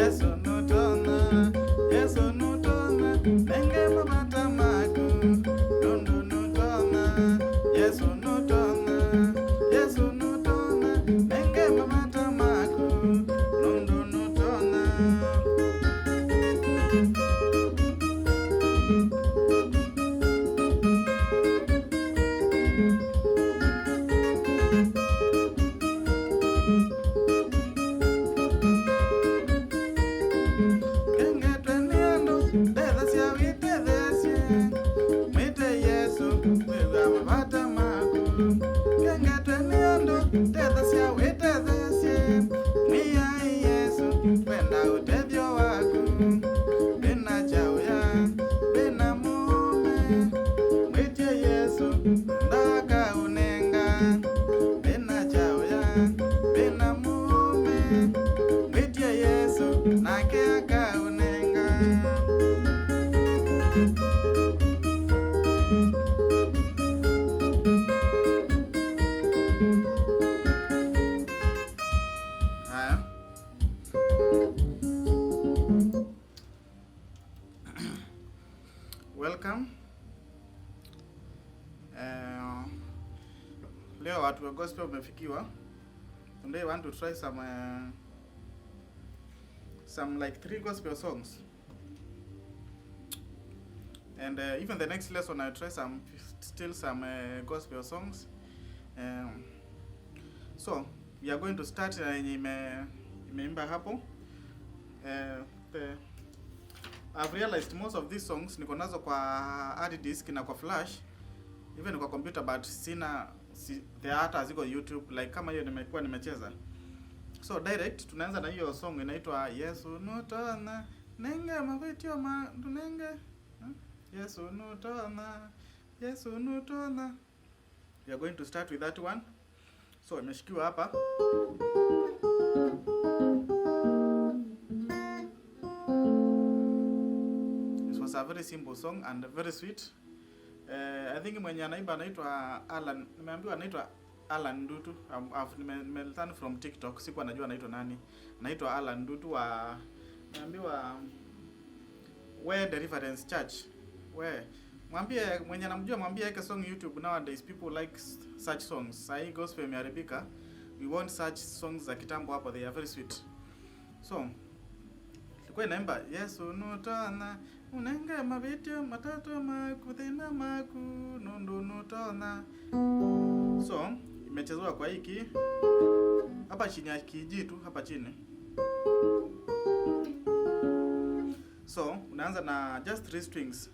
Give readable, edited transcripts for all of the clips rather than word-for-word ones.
Yesu nutona, Yesu nutona, nenge mabata maku, nundu nutona, Yesu nutona, Yesu nutona, nenge mabata maku, nundu nutona. Kengetwe ni andu ndethesya witethesye, mwite Yesu wĩw'a mavata maku. Kengetwe ni andu ndethesya witethesye, mwiyai Yesu kwenda utethyo waku. Ndina chauya ndina mume, mwitie Yesu ndakaunenga. Ndina chauya ndina mume, mwitie Yesu nake akaunenga. Haya. Welcome. Leo watu wa gospel wamefikiwa. Today I want to try some like 3 gospel songs. And even the next lesson I try some still some gospel songs. So we are going to start yenye imeimba hapo. I've realized most of these songs niko nazo kwa hard disk na kwa flash, even kwa computer, but sina si, the hata ziko YouTube like kama hiyo nimekuwa nimecheza. So direct tunaanza na hiyo song inaitwa Yesu nutona nenge mavitio ma tunenge. Yesu nutona, Yesu nutona. We are going to start with that one. So imeshikiwa hapa. This was a very simple song and very sweet. I think mwenye anaimba anaitwa Alan. Nimeambiwa anaitwa Alan Ndutu. Nimelearn from TikTok. Sikuwa najua anaitwa nani. Anaitwa Alan Ndutu wa, nimeambiwa Where Deliverance Church. Where mwambie mwenye anamjua, mwambie aweke song YouTube. Nowadays people like such songs. Sasa gospel imeharibika. We want such songs za kitambo hapo, they are very sweet. So ilikuwa inaimba Yesu nutona unenge mavitio matatu maku thina maku nundu nutona. So imechezwa kwa hiki hapa chini ya kijitu hapa chini. So unaanza na just 3 strings.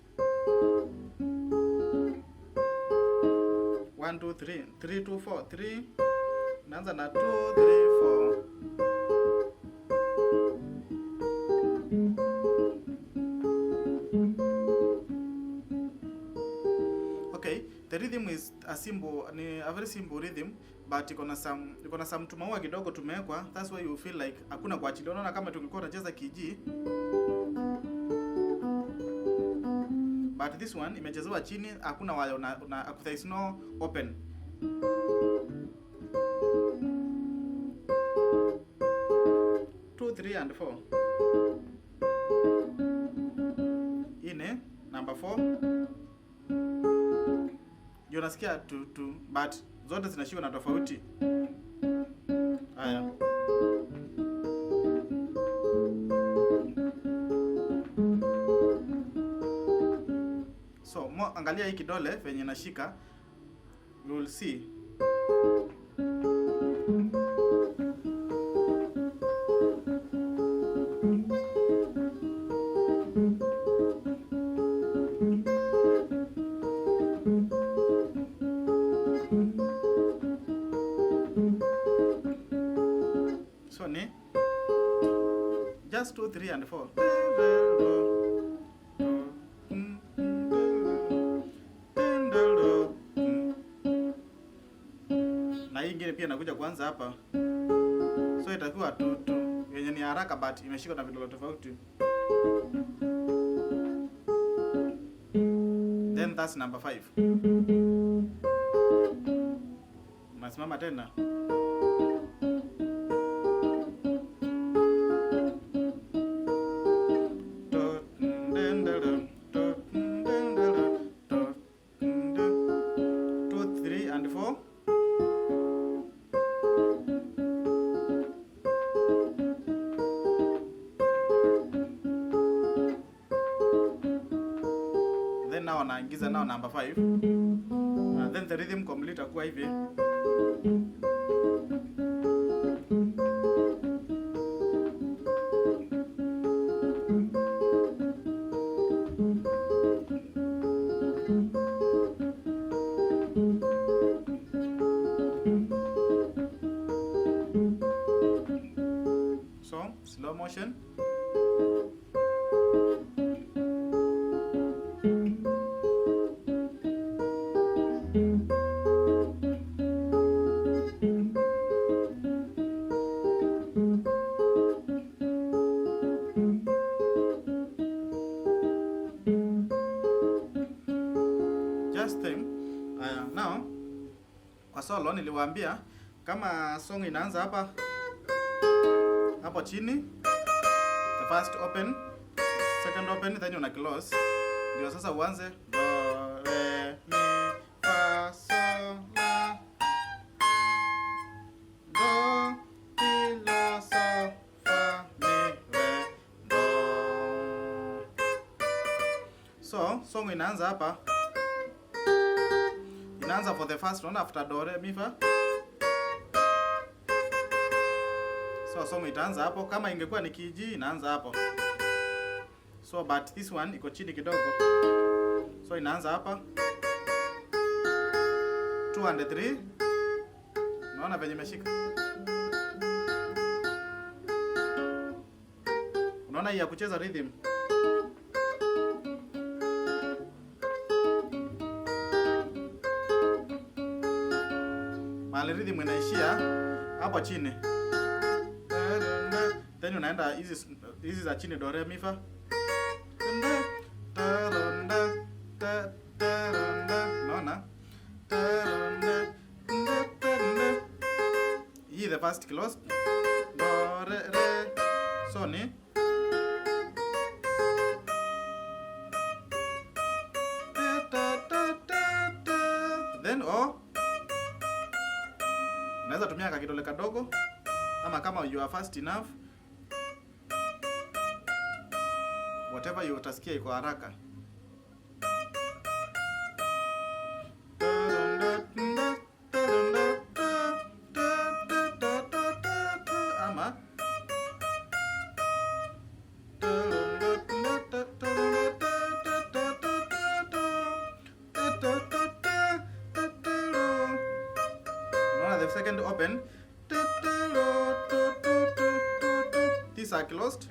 1 2 3 3 2 4 3. Unaanza na 2 3 4. Okay, the rhythm is a simple, ni a very simple rhythm, but iko na some tumaua kidogo tumewekwa. That's why you feel like hakuna kuachilia. Unaona kama tungekuwa tunacheza kiji, but this one imechezewa chini, hakuna wale una, there is no open. 2, 3 and 4. Ine number 4. Ndio unasikia 2 2, but zote zinashikwa na tofauti. Haya. So angalia hii kidole venye nashika, you will see. So ni just 2, 3 and 4. Na hii ingine pia inakuja kwanza hapa. So itakuwa 2 2 yenye ni haraka but imeshikwa na vidole tofauti. Then that's number 5. Unasimama tena. Unaingiza nao number 5. Then the rhythm complete itakuwa hivi. So, slow motion. Just think. Now kwa solo niliwaambia kama song inaanza hapa hapo chini, the first open, second open, then una close, ndio sasa uanze do re mi fa sol la do ti la sol fa mi re do. So song inaanza hapa, inaanza for the first one after do re mi fa. So song itaanza hapo. Kama ingekuwa ni key G inaanza hapo. So but this one iko chini kidogo. So inaanza hapa 2 and 3. Unaona venye imeshika? Unaona hii ya kucheza rhythm. Mahali rhythm inaishia hapo chini. Then unaenda hizi za chini do re mi fa. Unaona? Hii the first close. Do re re. So ni then o. Unaweza tumia kakidole kadogo ama kama you are fast enough, whatever you utasikia iko haraka. Ama unaona the second open. These are closed.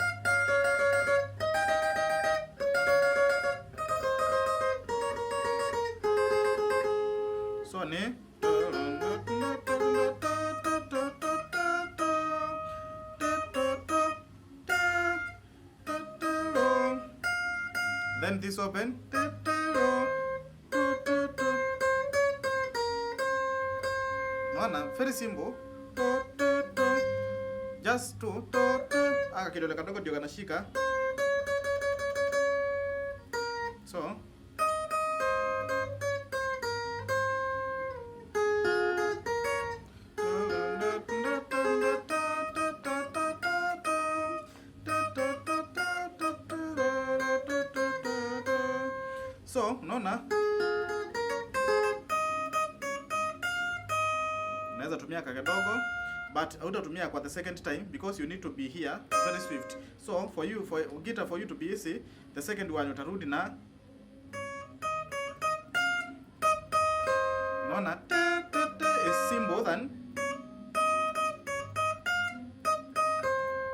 So ni then this open. Unaona, very simple. Just two. Aka kidole kadogo ndio kanashika. So unaona, unaweza tumia kadogo but hautatumia kwa the second time because you need to be here very swift. So for you, for guitar, for you to be easy, the second one utarudi na unaona te te te is simple, then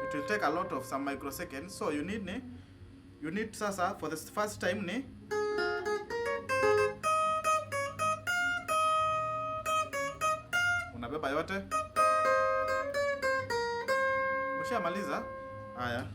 it will take a lot of some microseconds. So you need ni, you need sasa for the first time ni unabeba yote. Ushamaliza. Haya.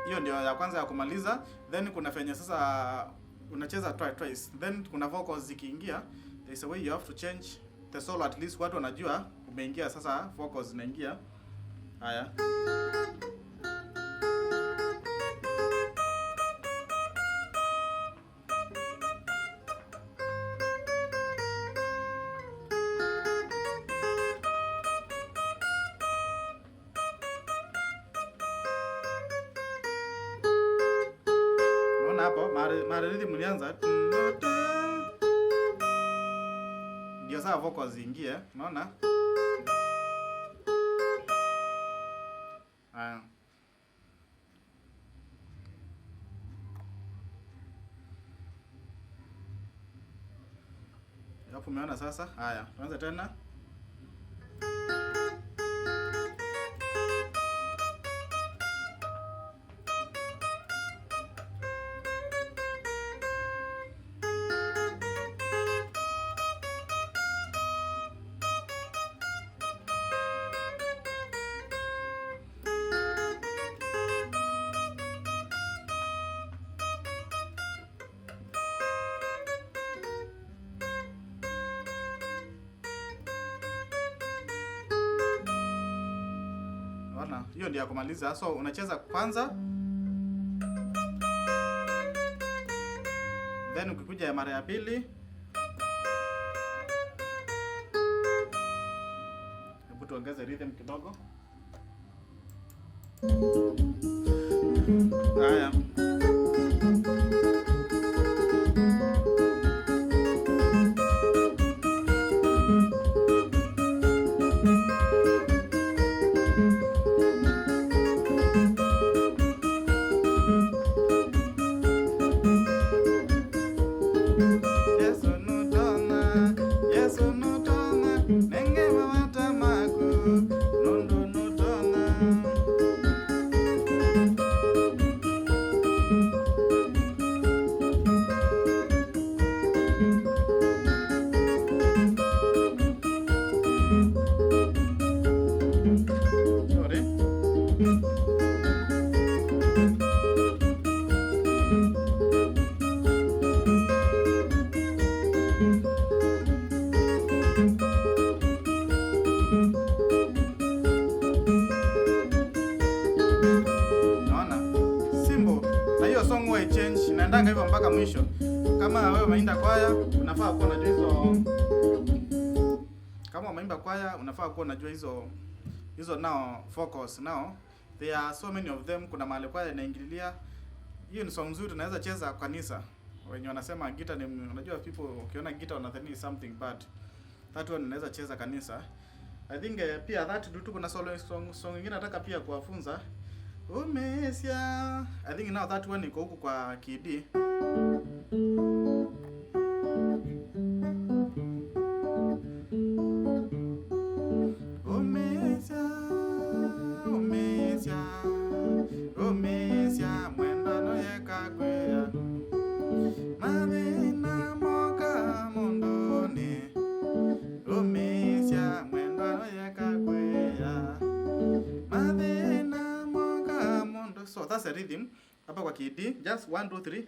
Hiyo ndio ya kwanza ya kumaliza. Then kuna fenye sasa unacheza twice. Then kuna vocals zikiingia, there is a way you have to change the solo, at least watu wanajua umeingia sasa, vocals zinaingia. Haya. Mara rhythm ilianza ndio saa vocals ziingie, unaona? Haya. Hapo umeona sasa? Haya, tuanze tena. Unaona? Hiyo ndio ya kumaliza. So unacheza kwanza, then ukikuja ya mara ya pili, hebu tuongeze rhythm kidogo. Haya. Yesu nutona, Yesu nutona, nenge mawata maku, nundu nutona. Sorry. Naona simple. Na hiyo song huwa change, inaendanga hivyo mpaka mwisho. Kama wewe umeimba kwaya, unafaa kuwa unajua hizo. Kama umeimba kwaya, unafaa kuwa unajua hizo now vocals now. There are so many of them. Kuna mahali kwaya inaingililia. Hiyo ni song nzuri tunaweza cheza kanisa. Wenye wanasema guitar ni, unajua people ukiona guitar wanadhani something bad. That one unaweza cheza kanisa. I think pia that dutu kuna solo song nyingine nataka pia kuwafunza. Umesia. I think now that one iko huku kwa KD. Umesia, umesia, umesia, mwendano yekakwea. Mathina moka munduni. Umesia, mwendano yekakwea. Mathina moka mundu. So that's a rhythm. Hapa kwa KD, just 1 2 3.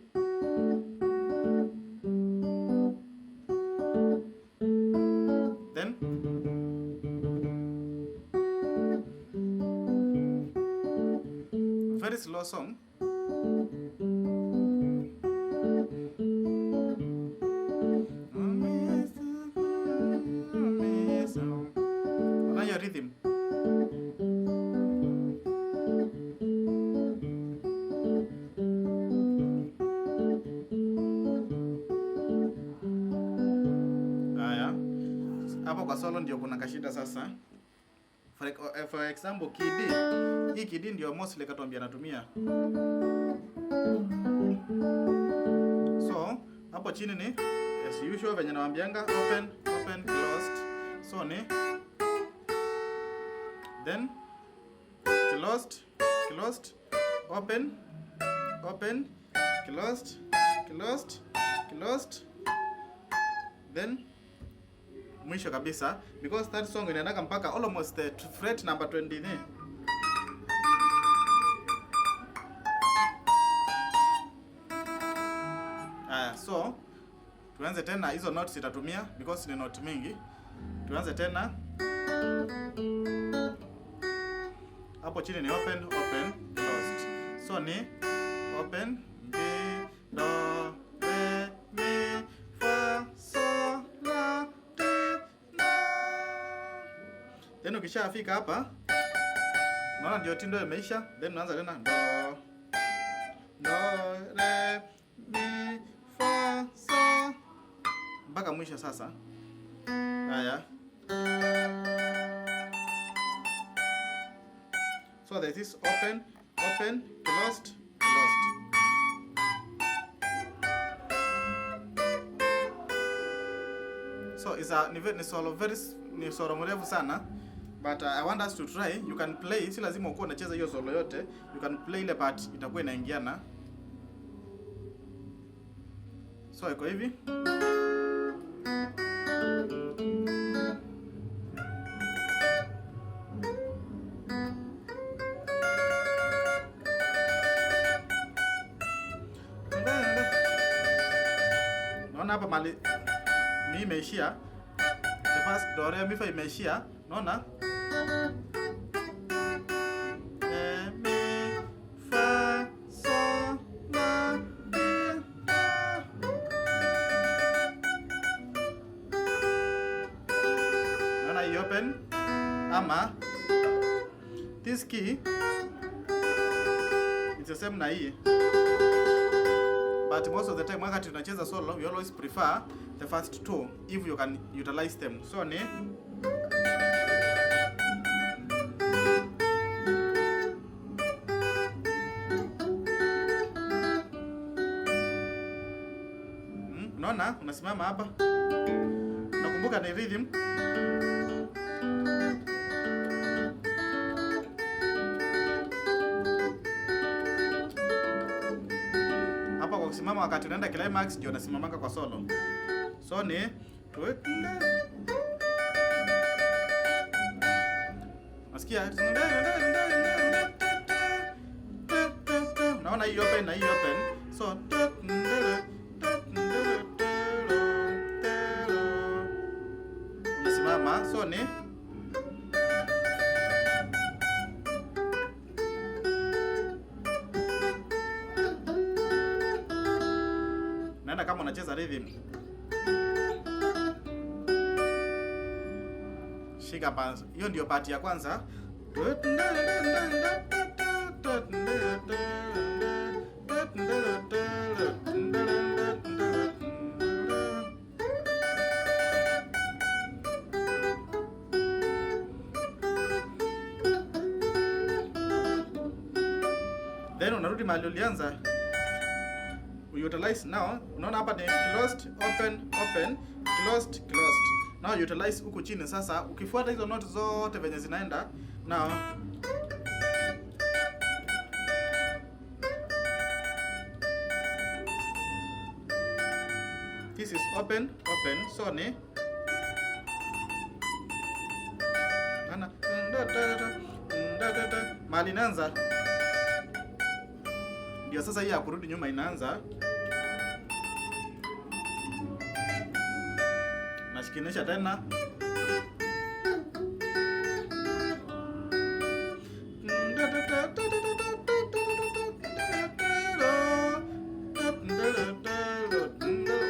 Then very slow song. Unaona hiyo rhythm? Haya. Hapo kwa solo ndio kuna kashida sasa. For example KD, hii KD ndio mostly Katombi anatumia. So hapo chini ni as usual venye nawaambianga, open, open, closed. So ni then closed, closed, open, open, closed, closed, closed, then mwisho kabisa, because that song inaendanga mpaka almost the fret number 23. Aya, so tuanze tena hizo notes itatumia because ni note mingi. Tuanze tena. Hapo chini ni open, open, closed. So ni open, B, do, re, mi, fa, sol, la, ti, na. Then ukishafika hapa, unaona ndio tindo imeisha, then unaanza tena do, do, re, mi, fa, so mpaka mwisho sasa. Haya. So there is open, open, closed, closed. So it's a ni solo very ni solo mrefu sana, but I want us to try. You can play, si lazima ukuwe unacheza hiyo solo yote. You can play ile part itakuwa inaingiana. So iko hivi. Naona hapa mali mi imeishia, the first do re mi fa imeishia. Naona mi fa so la ti la. Naona hii open ama this key it's the same na hii. But most of the time wakati tunacheza solo, we always prefer the first two if you can utilize them. So ni unaona unasimama hapa. Nakumbuka ni rhythm. Hapa kwa kusimama wakati unaenda climax ndio unasimamanga kwa solo. So ni nasikia, unaona hii open na hii open. So unasimama, so ni naenda kama unacheza rhythm. Shika pa, hiyo ndio part ya kwanza. Then unarudi mahali ulianza. Utilize now, unaona hapa ni closed, open, open, closed, closed. Now utilize huku chini sasa, ukifuata hizo notes zote venye zinaenda. Now this is open, open, so ni ana mali inaanza. Ndio sasa hii ya kurudi nyuma inaanza. Nashikinisha tena.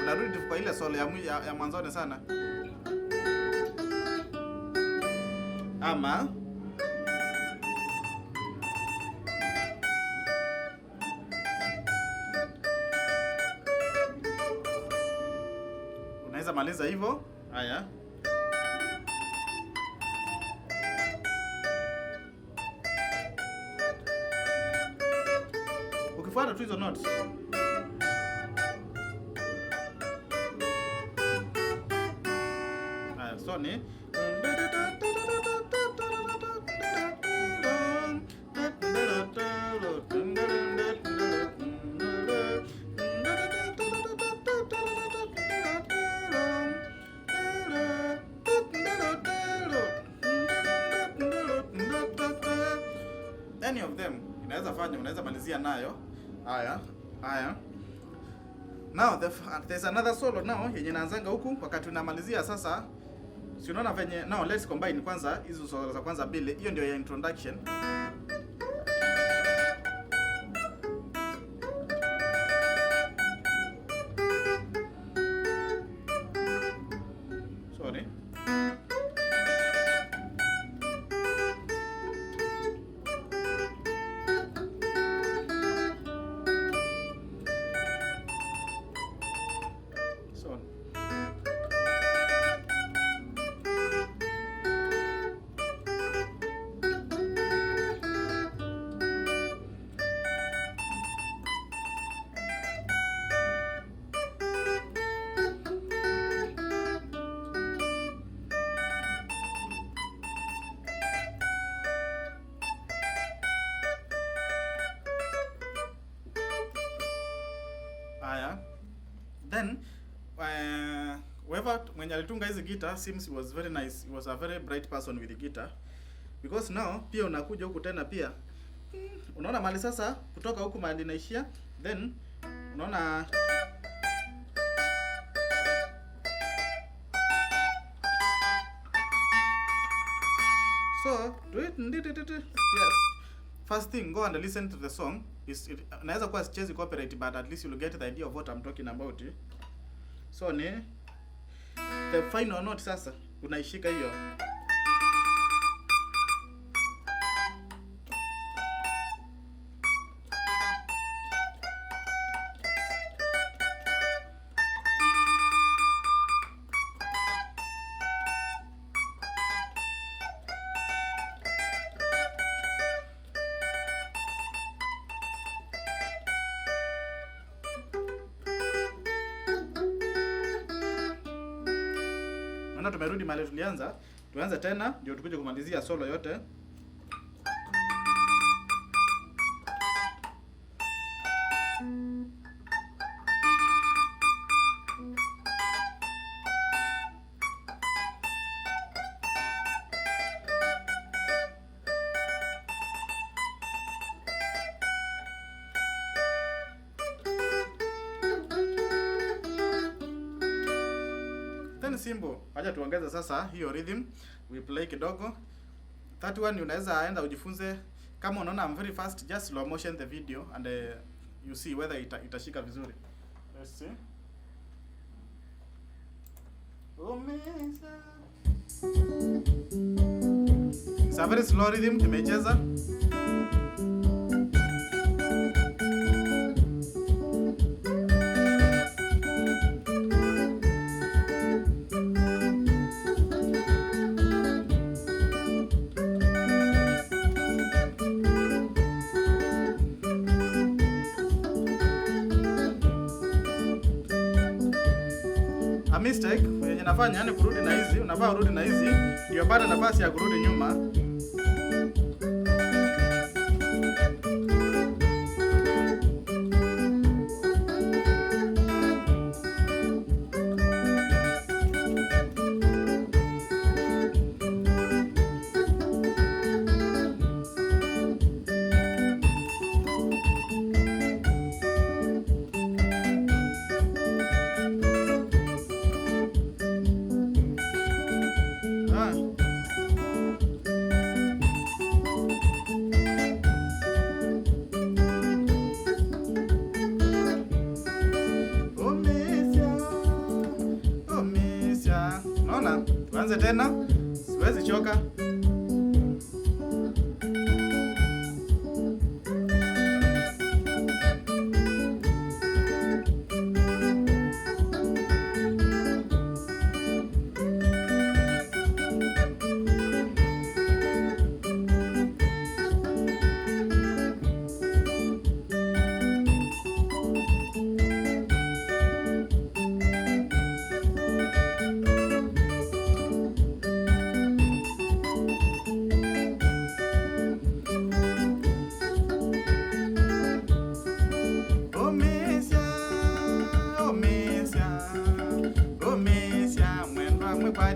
Unarudi kwa ile solo ya mwanzoni sana. Ama unaweza maliza hivyo. Haya. Ukifuata tu hizo notes. Haya, so ni any of them inaweza fanya, unaweza malizia nayo. Haya, haya. Now there's another solo now yenye inaanzanga huku wakati unamalizia sasa. Si unaona venye, now let's combine kwanza hizo solo za kwanza mbili. Hiyo ndio ya introduction. Sorry. Then whoever mwenye alitunga hizi guitar seems he was very nice. He was a very bright person with the guitar. Because now pia unakuja huku tena pia. Unaona mali sasa kutoka huku mali inaishia, then unaona so do it, yes. First thing, go and listen to the song. Naweza kuwa sichezi copyright, but at least you'll get the idea of what I'm talking about. So ni the final note sasa unaishika hiyo. Naona tumerudi mahali tulianza. Tuanze tena ndio tukuje kumalizia solo yote. Then simple. Acha tuongeze sasa hiyo rhythm. We play kidogo. That one unaweza enda ujifunze. Kama unaona I'm very fast, just slow motion the video and you see whether itashika vizuri. Let's see. Umeza. It's a very slow rhythm tumecheza. A mistake yenye nafanya yani kurudi na hizi, unafaa urudi na hizi ndio pata nafasi ya kurudi nyuma. Tuanze tena, siwezi choka.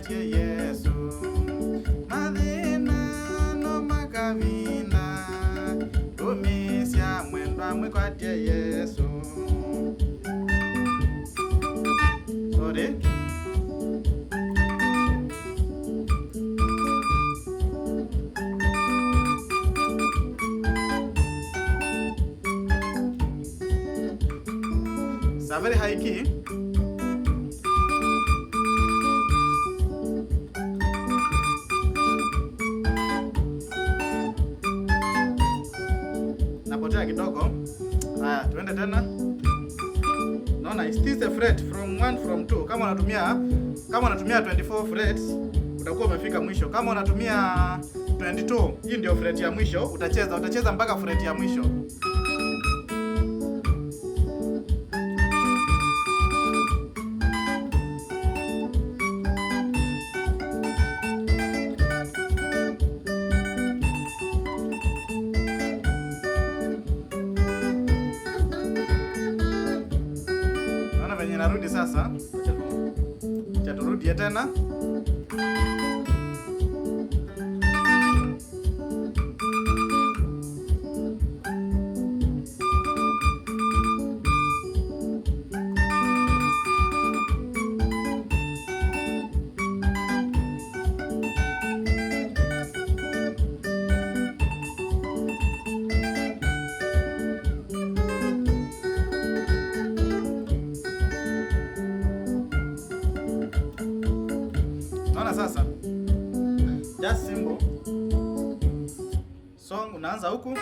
Yesu mathina no makavinda umisia mwendwa mwikwatie Yesu. Sorry. It's a very high key. Napotea kidogo. Haya, tuende tena. Naona is this a fret from 1 from 2. Kama unatumia 24 frets utakuwa umefika mwisho. Kama unatumia 22, hii ndio fret ya mwisho, utacheza mpaka fret ya mwisho. Inarudi sasa. Acha turudie tena. Naona sasa, just simple song, unaanza huku.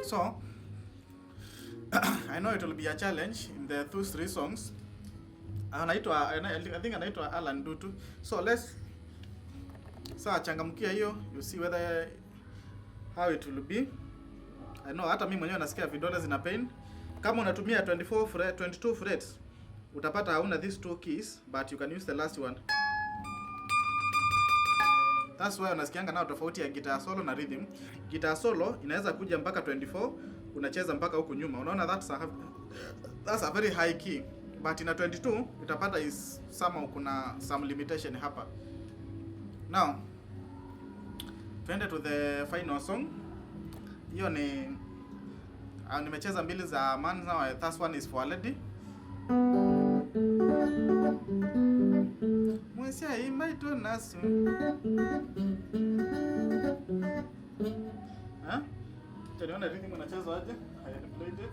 So I know it will be a challenge in the those three songs. Anaitwa, I think anaitwa Alan Dutu. So let's saa changamkia hiyo, you see whether how it will be. I know hata mimi mwenyewe nasikia vidole zina pain. Kama unatumia 24 fret, 22 frets utapata hauna these two keys, but you can use the last one. That's why unasikianga nao tofauti ya guitar solo na rhythm. Guitar solo inaweza kuja mpaka 24, unacheza mpaka huku nyuma. Unaona that's a very high key. But in a 22 utapata is somehow kuna some limitation hapa. Now twende to the final song. Hiyo ni nimecheza mbili za man, now that one is for a lady. Mwesia imaito nasu. Ha? Nione rhythm inachezwa aje? I had played it.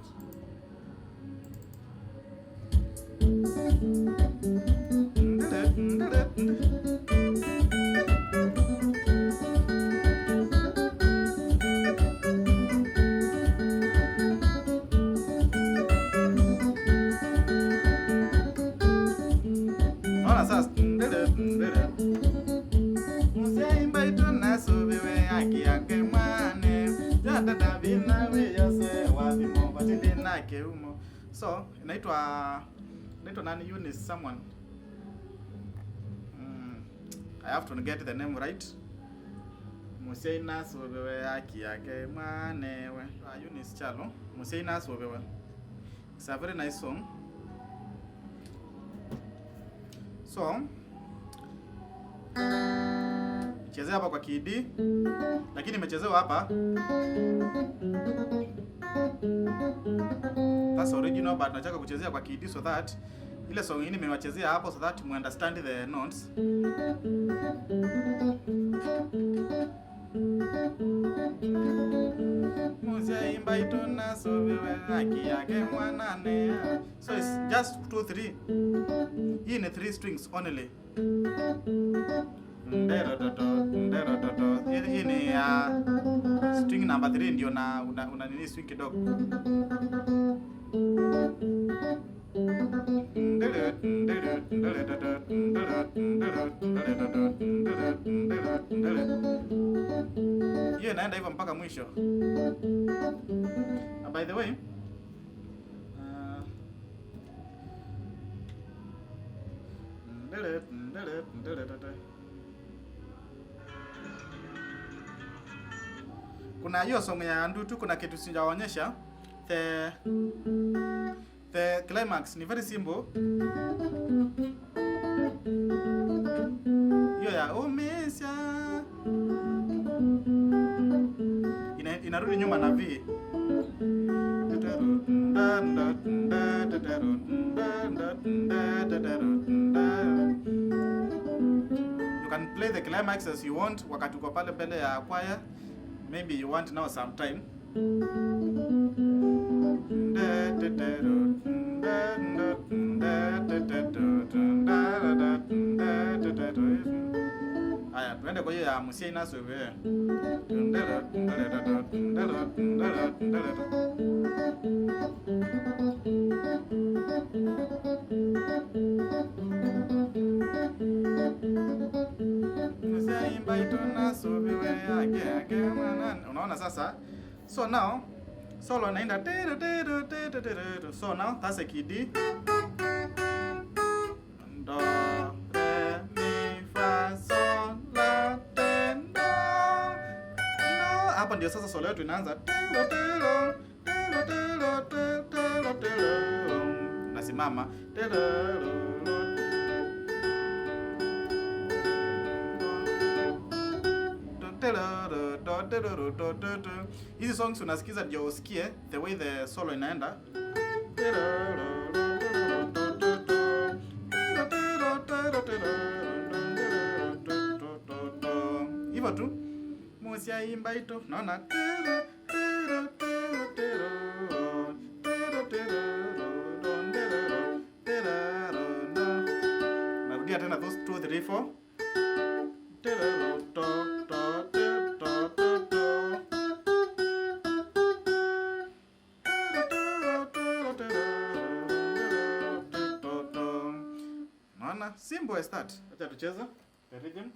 Naona sasa. Mwesia nasu biwe haki yake mwane. Jadada bina we yose wathimo batili nake umo. So inaitwa nani? Eunice someone. I have to get the name right. Museina sobewe haki yake mwanewe. Eunice Chalo. Museina sobewe. It's a very nice song. So chezea hapa kwa key D, lakini imechezewa hapa. That's original, but nataka kuchezea kwa key D so that ile song hii nimewachezea hapo so that you understand the notes. Museimba itona sobewe haki yake mwanane. So it's just 2 3. Hii ni 3 strings only. Hii ni string number 3 ndio na una nini swing kidogo. Hiyo inaenda hivyo mpaka mwisho. By the way, kuna hiyo song ya Ndutu, kuna kitu sijaonyesha. The climax ni very simple. Hiyo ya umesha inarudi nyuma na V. You can play the climax as you want wakati uko pale mbele ya choir. Maybe you want now some time. Haya, tuende kwa hiyo ya Musia inaso hivi. Unaona sasa? So now solo inaenda, so now that's a key D. Do, re, mi, fa, sol, la, te, do. No. Hapa ndio sasa solo yetu inaanza. Nasimama. Hizi songs unasikiza ndio usikie the way the solo inaenda. Hivyo tu. Musia imba ito. Naona. Narudia tena those 2 3 4. Naona simple as that. Acha tucheze the rhythm.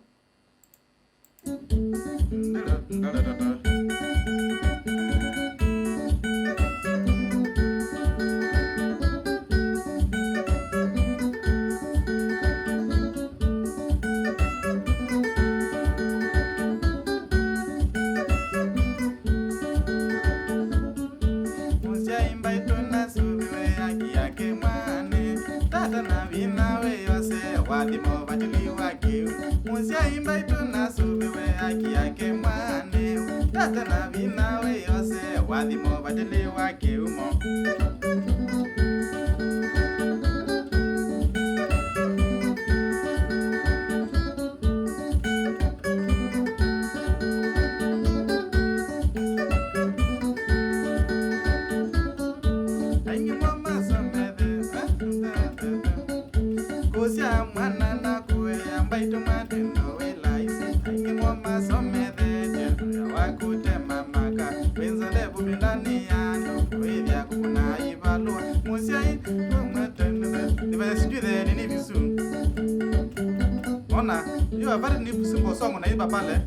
Ona, hiyo habari ni simple song unaimba pale.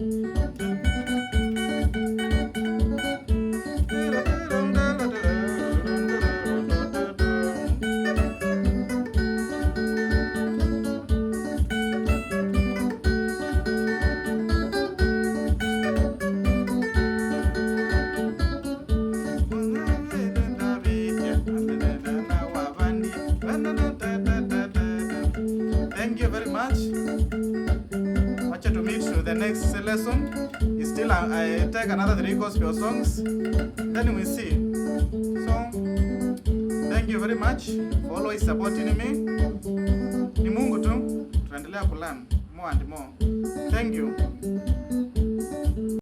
Thank you very much. Wacha to meet to the next lesson. It's still I take another 3 gospel songs. Then we see. So thank you very much for always supporting me. Ni Mungu tu. Tunaendelea kulearn more and more. Thank you.